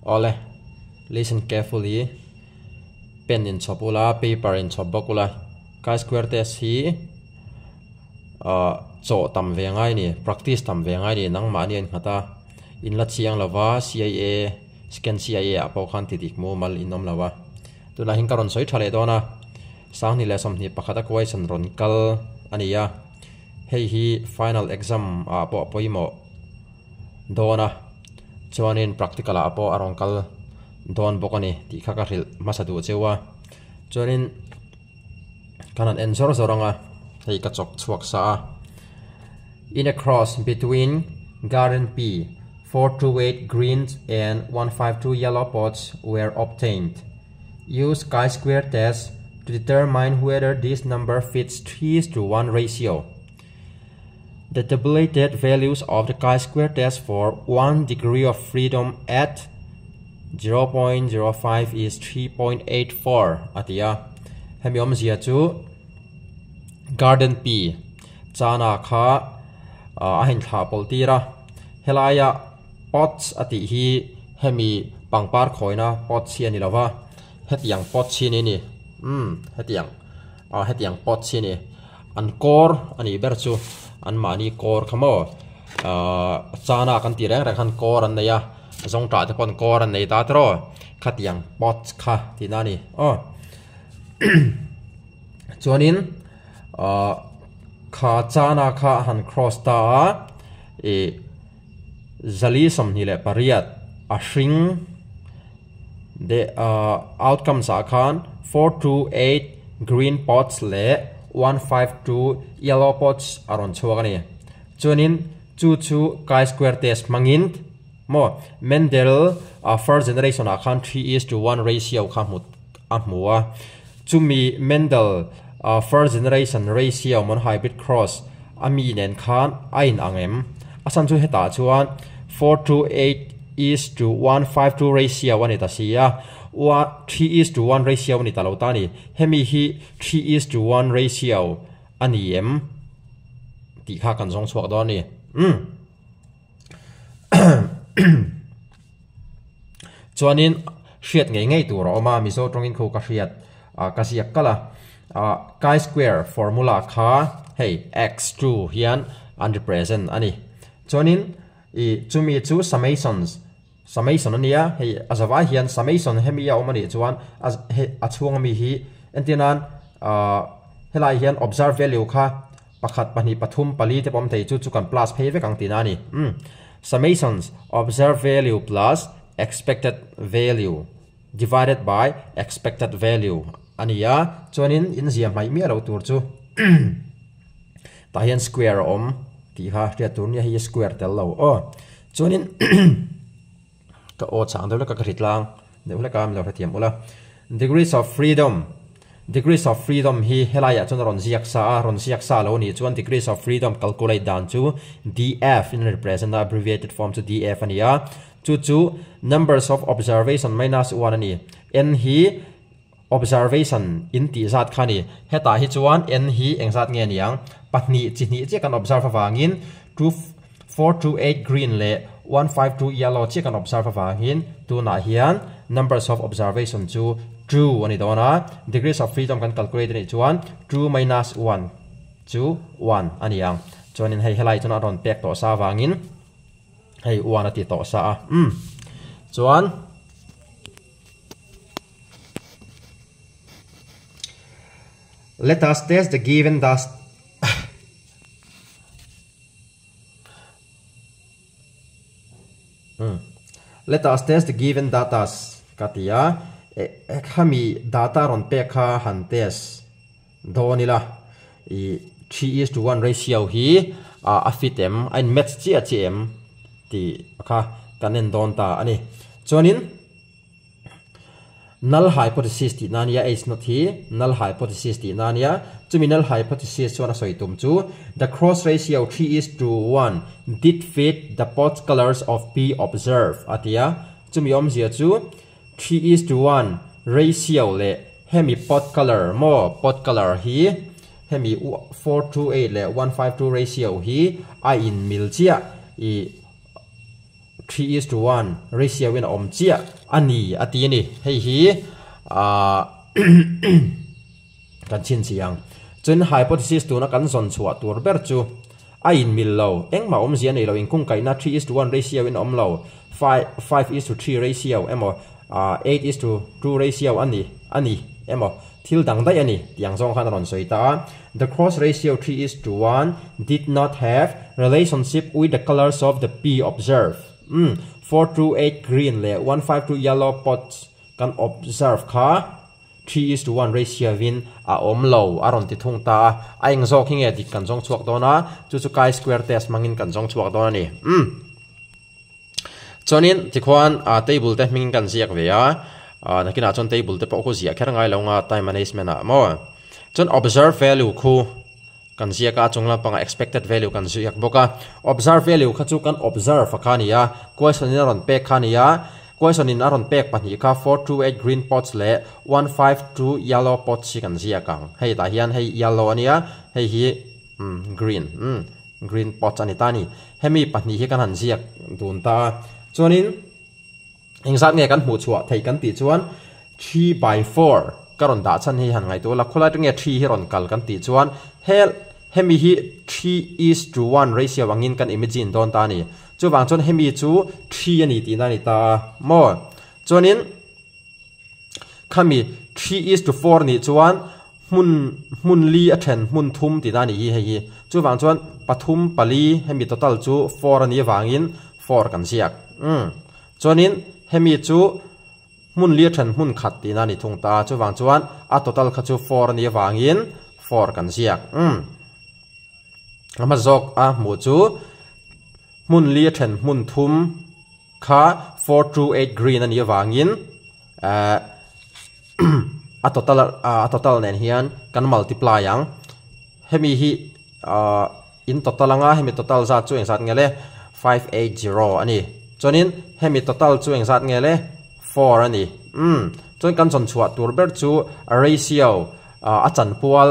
Awle, listen carefully, pen in chhawp ula, paper in chhawp bawk ula, chi square test hi chawh tam ve ngai ni, practice tam ve ngai ni, nangmahni a innghat a, in la chiang lova CIA, second CIA ah pawh khan ti dik mumal in awm lo a. Tunah hian ka rawn sawi tha leh dawn a, 2021 a question rawn kal a ni a, hei hi final exam ah pawh a pawimawh dawn a, chuanin practical ah pawh a rawn kal dawn bawk a ni tih kha ka hrilh hmasa duh cheu a, chuanin kan han en zawr zawr ang a, hei ka chawk chhuak sa a, in a cross between garden pea 428 green and 152 yellow pods were obtained. Use chi-square test to determine whether this number fits 3 to 1 ratio. The tabulated values of the chi-square test for 1 degree of freedom at 0.05 is 3.84 a ti a. Hemi awmzia chu garden pea chana kha a hin thlah pawlh tir a. Helaia pots a tih hi hemi pangpar khawina pots hi a ni lova, hetiang pots hi a ni ni. Umm hetiang ah hetiang pots hi a ni. An kawr a nih ber chu an mahni kawr kha maw ahh chana kan tih reng reng khan kawr an nei a, zawngṭah te pawn kawr an nei ta tiraw khatiang pots kha tihna a ni aw. Chuanin ahh kha chana kha a han cross ta a ih 428 a hring the outcomes ah khan 428 green pots leh 152 yellow pots a rawn chhuak a ni. Chuanin chu chu chi square test hmangin maw Mendel first generation ah khan 3:1 ratio kha hmu a hmu a. Chumi Mendel first generation ratio monohybrid cross a mi nen khan a in ang em? A chhan chu hetah chuan 428:152 ratio a ni ta si a, 3:1 ratio a ni ta lo ta a ni. Hemi hi 3:1 ratio a ni em tih kha kan zawng chhuak dawn a ni. Umm. Chuanin hriat ngei ngei tur a awm a, Mizo tawngin khu ka hriat ka ziak kalh a, chi square formula kha hei x2 hian an represent a ni. Chuanin ih chumi chu summations summation a nia, hei a zavai hian summation hemi a awm a nih chuan a hei a chhung ami hi entir nan helai hian observe value kha Pakhat, pahnih, pathum, pali te pawh awm thei chu chu kan plus phei vek ang tihna a ni. Umm. Summations, observed value plus expected value divided by expected value a ni a, chuanin in zia hmaih miah lo tur chu tah hian square a awm tih kha hriat tur nia hei hi square tel lo aw. Chuanin ka aw chang deuh hlek a ka hri tlang deuh hlek a milo hrethiam ula. Degrees of freedom Degrees of freedom hi helaiah chuan a rawn ziak sa a, rawn ziak sa lo nih chuan degrees of freedom calculate dan chu df in represent a, abbreviated form chu df a ni a, chu chu numbers of observation minus one a ni. N hi observation in tih zat kha a ni. Hetah hi chuan n hi engzat nge niang? Pahnih chi hnih chiah kan observe avangin two 428 green leh 152 yellow chiah kan observe avangin tunah hian numbers of observation chu 2 a ni dawn a, degrees of freedom kan calculate a nih chuan 2 minus 1 chu 1 a ni ang. Chuanin hei helai chuan a rawn pek tawh sa avangin hei 1 a ti tawh sa a. Umm. Chuan Let us test the given dust Let us test the given data ka ti a, khami data rawn pek kha han test dawn ila ih 3:1 ratio hi a fit em a in match chiah chiah em tih kha kan en dawn ta a ni. Chuanin. Null hypothesis tih na nia H naught hi null hypothesis tih na nia chumi null hypothesis chuan a sawi tum chu the cross ratio 3:1 did fit the pot colours of P observed a ti a chumi awmzia chu 3:1 ratio leh hemi pot colour maw pot colour hi hemi 428 leh 152 ratio hi a inmil chiah ih. 3 is to 1 ratio in a awm chiah a ni a ti a ni. Hei hi ah kan chhinchhiah ang. Chuan hypothesis tuna kan zawn chhuah tur ber chu a inmil lo, engmah awmzia a nei lo, inkungkaihna 3 is to 1 ratio in a awm lo, 5 is to 3 ratio emaw 8 is to 2 ratio a ni a ni emaw thil dang daih a ni tih ang zawng khan a rawn sawi ta a. The cross ratio 3 is to 1 did not have relationship with the colours of the pea observed. Umm 4 to 8 green leh 1 5 to yellow pots kan observe kha 3 is to 1 ratio in a awm lo a rawn ti thung ta a. A eng zawk hi nge dik kan zawng chhuak dawn a, chu chu chi square test hmangin kan zawng chhuak dawn a ni. Umm. Chuanin tikhuan table te hming kan ziak ve a, nakinah chuan table te pawh khu ziah kher ngai lo nga time management ah maw. Chuan observe value khu kan ziak a, a chung lampangah expected value kan ziak bawk a. Observe value kha chu kan observe a kha a ni a, question in a rawn pek kha a ni a, question in a rawn pek pahnih kha 428 green pots leh 152 yellow pots hi kan ziak ang. Hei tah hian hei yellow a nia, hei hi green. Green pots a ni ta a ni. Hemi pahnih hi kan han ziak dun ta a. Chuanin engzat nge kan hmuh chhuah theih kan tih chuan 3 by 4 ka rawn dah chhan hi han ngaihtuah la. Khawlai atang nge 3 hi rawn kal kan tih chuan hel hemi hi 3 is to 1 ratio angin kan imagine dawn ta a ni. Chuvang chuan hemi chu 3 a ni tihna a ni ta a maw. Chuanin khami 3 is to 4 nih chuan hmun hmun li a then hmun thum tihna a ni hi hei hi. Chuvang chuan pathum pali hemi total chu 4 a ni avangin 4 kan ziak. Chuanin hemi chu hmun li a then hmun khat tihna a ni thung ta. Chuvang chuan a total kha chu 4 a ni avangin 4 kan ziak. A hma zawk a hmuh chu hmun li a then hmun thum kha 4 to 8 green a ni avangin a total nen hian kan multiply ang. Hemi hi in total anga hemi total zat chu engzat nge le? 580 a ni. Chuanin hemi total chu engzat nge le? 4 a ni. Chuan kan zawn chhuah tur ber chu a ratio a chanpual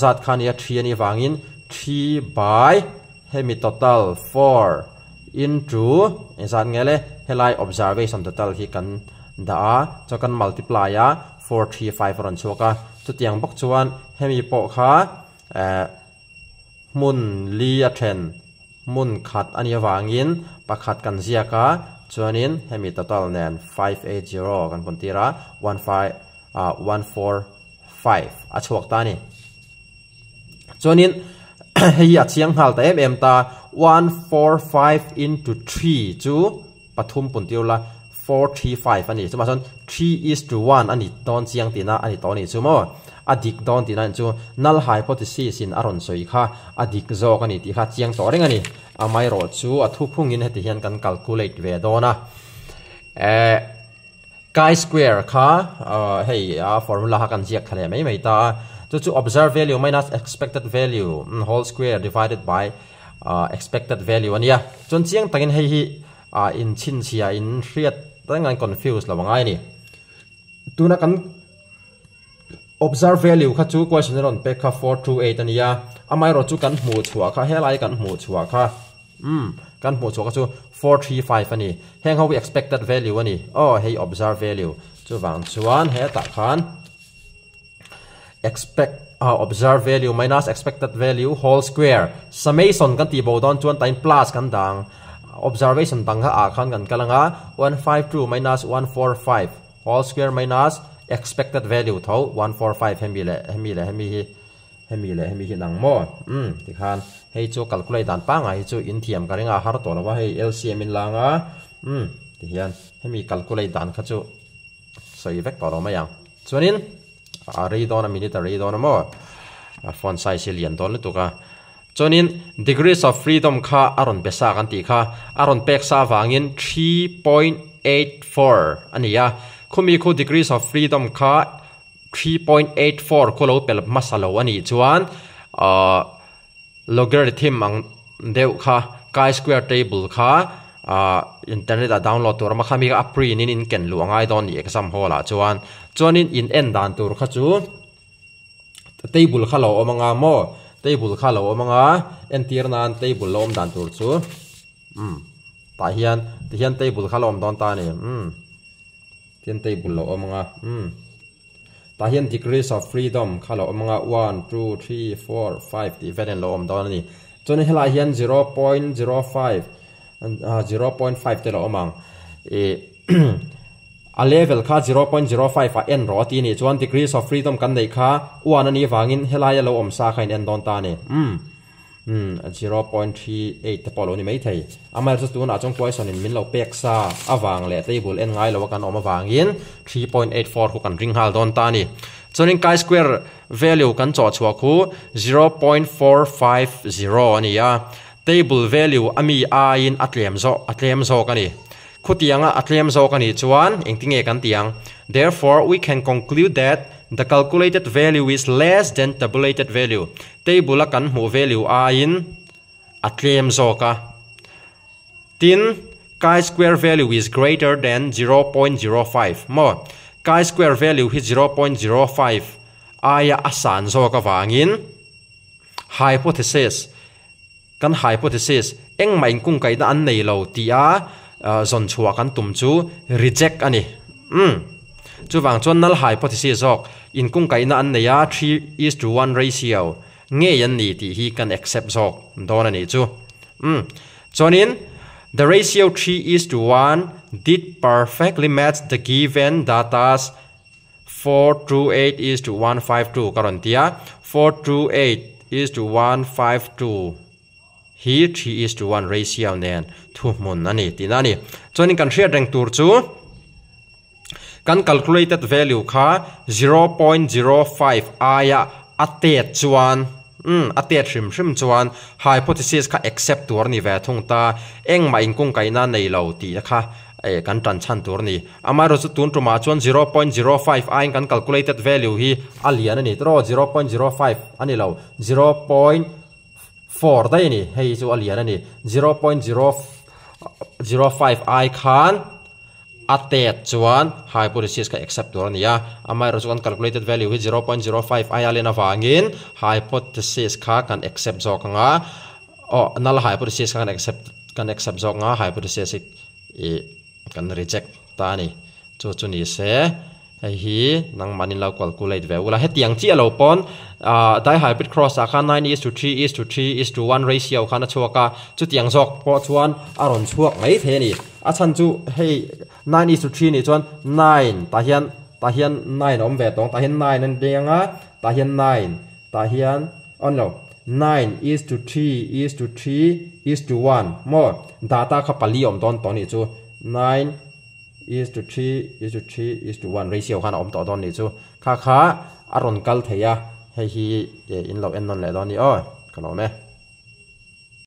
zat kha nia 3 a ni wangin 3 by hemi total 4 into engzat nge le? Helai observation total hi kan dah a, chuan kan multiply a, 4 3 5 rawn chhuak a. Chutiang bawk chuan hemi pawh kha hmun li a then hmun khat a ni awangin pakhat kan ziak a, chuanin hemi total nen 580 kan pun tir a, 1 5 145 a chhuak ta ni. Chuanin hei a chiang nghal ta em em ta, 145 into 3 chu pathum pun tir la, 435 ani. Chuma chuan 3 is to 1 ani dawn chiang tina ani to ni chu maw, a dik dawn tina chu null hypothesis in a rawn sawi kha a dik zawk ani tih kha chiang tawh reng ani. Amai rawh chu a thu phungin heti hian kan calculate ve dawn a. Chi square kha hei a formula kha kan ziak thale mai mai ta a. Chu chu observed value minus expected value whole square divided by expected value ania. Chuan chiang takin hei hi in chin chhia in hriat reng an confuse lo angai ni. Tuna kan observe value kha chu question rawn pek kha 428 ania. Amai ro chu kan hmu chhuah kha, helai kan hmu chhuah kha, kan hmu chhuah kha chu 435 ani. Heng ho expected value ani. Oh, hei observe value chu wang chuan he ta khan expect observe value minus expected value whole square summation kan ti bo don chuan time plus kan dang observation dang kha a khan kan kalanga 152 minus 145 whole square minus expected value tho 145, hemi le hemi le hemi hi hemi le hemi hi nang mo. Ti khan hei chu calculate dan pa nga hi chu in thiam ka ringa har to lawa. Hei LCM in langa ti hian hemi calculate dan kha chu soi vek to lo mai ang. Chuanin a rei dawn a minute a rei dawn a mo, a font size hi lian dawn lutuk a. Chuanin degrees of freedom kha a rawn pe sa kan tih kha, a rawn pek sa wangin 3.84 ani a. Khumi khu degrees of freedom kha 3.84 khu lo pel hmasa lo ani chuan logarithm ang deuh kha chi square table kha internet a download tur ma khami a print in in ken lu angai dawn ni exam hall ah chuan. Chuanin in en dan tur kha chu table kha lo awm anga maw, table kha lo awm anga, entir nan table lo awm dan tur chu. Tah hian tihian table kha la awm dawn ta a ni. Umm tihian table lo awm ang a. Umm tah hian degrees of freedom kha lo awm ang a, one, two, three, four, five tih velin lo awm dawn a ni. Chuanin helaiah hian 0.05 0.5 te lo awm ang. Ih a level kha 0.05 ah en rawh a ti a nih chuan degrees of freedom kan neih kha one a nih vangin helaia lo awm sa kha in en dawn ta a ni. Umm umm 0.38 te pawh a lo ni maithei. Amaherawhchu tunah chuan question in min lo pek sa avang leh table en ngai lo a kan awm avangin 3.84 khu kan ring nghal dawn ta a ni. Chuanin chi square value kan chawh chhuah khu 0.450 a ni a, table value a mi aiin a tlem zawk a tlem zawk a ni. Khutianga a tlem zawk a nih chuan engtinge kan ti ang? Therefore, we can conclude that the calculated value is less than tabulated value. Table a kan hmuh value aiin a tlem zawk a. Tin, chi-square value is greater than 0.05 maw? Chi-square value hi 0.05 aia a san zawk avangin hypothesis, kan hypothesis, engmah inkungkaihna an nei lo tia zawn chhuah kan tum chu reject a ni. Umm. Chuvang chuan null hypothesis zawk inkungkaihna an nei a, 3:1 ratio ngei an ni tih hi kan accept zawk dawn a nih chu. Umm. Chuanin, the ratio 3:1 did perfectly match the given datas 428:152 ka rawn ti a, 428:152 hi 3:1 ratio nen thuhmun a ni tihna a ni. Chuanin kan hriat reng tur chu kan calculated value kha 0.05 aia a tet chuan umm a tet hrim hrim chuan hypothesis kha accept tur a ni ve thung ta, engmah inkungkaihna nei lo tih kha eh kan tan chhan tur a ni. Amaherawhchu tun tumah chuan 0.05 aiin kan calculated value hi a lian a ni tawh 0.05 a ni lo 0.4 daih a ni, hei chu a lian a ni 0.005 ai khan a tet chuan hypothesis kha accept tur a ni a, amaherawhchu kan calculated value hi 0.05 aia len avangin hypothesis kha kan accept zawk ang a, aw null hypothesis kha kan accept kan accept zawk ang a, hypothesis hi ih kan reject ta a ni. Chu chu ni se hei hi nangmahni lo calculate ve ula, hetiang chiah lo pawn ah dihybrid cross ah khan 9:3:3:1 ratio khan a chhuak a, chutiang zawk pawh chuan a rawn chhuak mai thei a ni. A chhan chu hei 9:3 nih chuan nine tah hian tah hian nine a awm ve tawng tah hian nine a ni ang a, tah hian nine tah hian aw ni lo 9:3:3:1 maw data kha pali a awm dawn tawh a nih chu 9:3:3:1 ratio khan a awm tawh dawn a nih chu kha kha a rawn kal thei a hei hi in lo en nawn leh dawn a ni aw ka lawm e.